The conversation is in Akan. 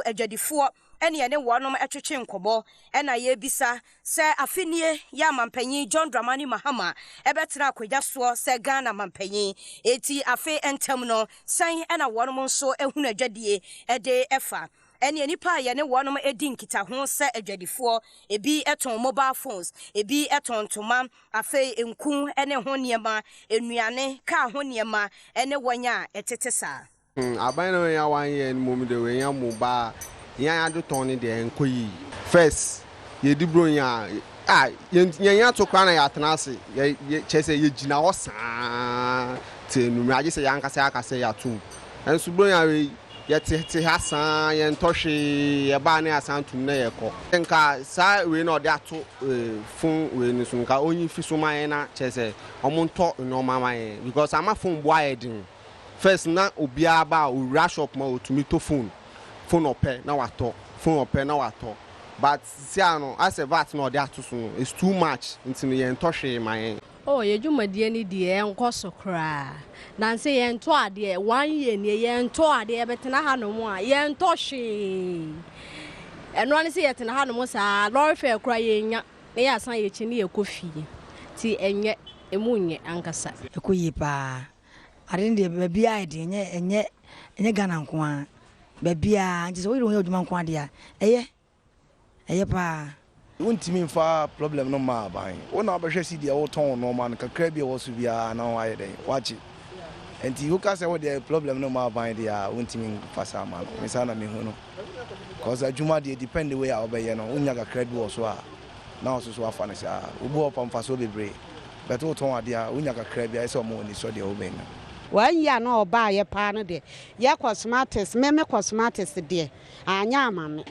adwadifoɔ ɛne ɛne wɔnom ɛtwetwe nkɔmmɔ ɛna yɛbisa sɛ afe nie yɛ amanpanyin John Dramani Mahama ɛbɛtena akonnwa soɔ sɛ Ghana manpanyin. Eti afe ntam no, sɛn ɛna wɔnom nso ehunu adwadie ɛde ɛfa ɛne nipa a yɛne wɔnom edi nkitaho sɛ adwadifoɔ? Ebi ɛtɔn mobile phones, ebi ɛtɔn ntoma, afei nku ɛne ho nneɛma, nnuane, kaa ho nneɛma ɛne wɔn a ɛtete saa. Aban na wɔnya 1 year no mom de wɔnya mu ba yɛn adotɔn no deɛ, nkɔ yie. First, yɛdi bronya a, yɛn ato koraa na yɛatena ase, yɛ kyerɛ sɛ yɛgyina hɔ saa te enumere agye sɛ yɛn ankasa yɛaka sɛ yɛatom. Ɛnso bronya wei, yɛtete ha saa, yɛntɔ hwee. Yɛbaa ne yɛasan tom na yɛkɔ. Nka saa wei na ɔde ato phone wei no so, nka onyi fi so ma yɛn na kyerɛ sɛ ɔmo ntɔ nneɛma ma yɛn, because ama phone bo ayɛ den. First na obiara ba a owura shop ma otumi tɔ phone, phone ɔpɛ na watɔ, phone ɔpɛ na watɔ, but sia no asɛ VAT na ɔde ato so no it's too much, nti no yɛn tɔ hwee ma yɛn. Oh, yɛ dwumadie no deɛ, ɛnkɔ so koraa. Nansi yɛntɔ adeɛ. 1 year nie yɛntɔ adeɛ. Yɛbɛtena ha nom a, yɛntɔ hwee. Ɛnoa ne sɛ yɛtena ha nom saa, lorry fare koraa yɛnya na yɛasan yɛkyi ne yɛkɔ fie, nti ɛnyɛ, emu nyɛ ankasa. Ɛkɔ yie paa. Ade no deɛ, baabiara yɛ den. Ɛnyɛ Ghana nko ara, baabiara. Nti sɛ woyere wo yɛ adwuma nko adeɛ a, ɛyɛ paa. Wontumi mfa problem no ma aban. Wo na wobɛhwɛ si deɛ wotɔn nɔɔma no kakra bi a ɛwɔ so biara na wayɛ dɛn wakye. Nti woka sɛ wodeɛ problem no ma aban deɛ a, wontumi mfa saa ma no. Me saa na mehu no, cause adwuma deɛ, depend the way a wobɛyɛ no, wonya kakra bi wɔ so a na wo so wafa no saa. Wobi wɔ pa mfasoɔ bebree, but wotɔn adeɛ a, wonya kakra bi a, ɛsɛ ɔma w'ani sɔ deɛ wobɛnya. 1 year na ɔbaayɛ paa no deɛ, yɛ cosmetics, me cosmetics deɛ, anyɛ ama me.